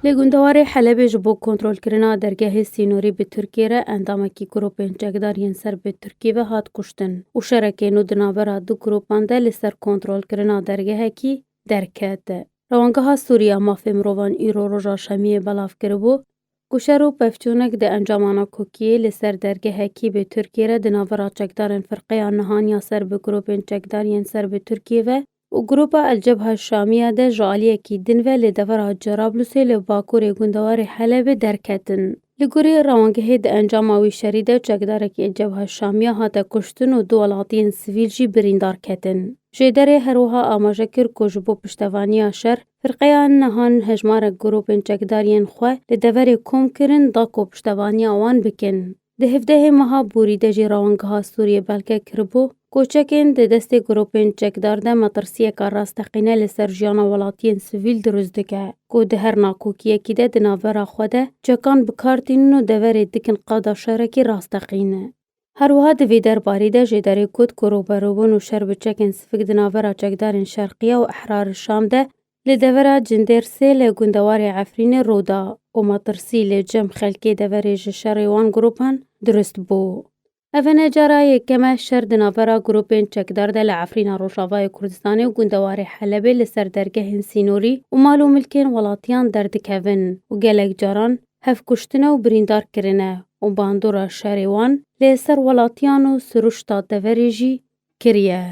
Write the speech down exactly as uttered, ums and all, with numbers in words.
Li gundewarê Helebê ji bo kontrolkirina dergehê sînorî bi Tirkiyê re endamekî grûpên çekdar yên ser bi Tirkiyê ve hat kuştin û şerekê nû di navbera du grûpan de li ser kontrolkirina dergehekî derket. Rewangeha Sûrî ya Mafê Mirovan îro roja Şemiyê belav kiribû ku şer û pevçûnek di encama nakokiyê li ser dergehekî bi Tirkiyê re di navbera çekdarên firqeya nihan ya ser bi grûpên çekdar yên ser bi Tirkiyê ve û grûpa El Cebha Şamiye de ji aliyekî din ve li devera Cerablusê li bakurê gundewarê Helebê derketin. Li gorî rewangehê di encama wî şerî de çekdarekî El Cebha Şamiye hate kuştin û du welatiyên sivîl jî birîndar ketin. Jêderê her wiha amaje kir ku ji bo piştevaniya şer, firqeya nihan hejmarek grûpên çekdar yên xwe li deverê kom kirin da ku piştevaniya wan bikin. Di hevdehê meha borî de jî rewangeha Sûriyê belke kiribû ku çekên di destê grûpên çekdar de metirsiyeka rasteqîne li ser jiyana welatiyên sivîl dirust dike, ku di her nakokiyekî de di navbera xwe de çekan bi kar tînin û deverê dikin qada şerekî rasteqîn. Her wiha di vê derbarî de jêderê got ku rûberûbûn û şer bi çekên sivik di navbera çekdarên Şerqiye û Ehrar Şam de li devera Cindêrsê li gundewarê Efrînê rû da û metirsî li cem xelkê deverê ji şerê wan grûpan dirust bû. Ev ne cara yekem e şer di navbera grûpên çekdar de li Efrîna Rojavayê Kurdistanê û gundewarê Helebê li ser dergehên sînorî û mal û milkên welatiyan derdikevin û gelek caran hevkuştine û birîndar kirine û bandora şerê wan li ser welatiyan û siruşta deverê jî kiriye.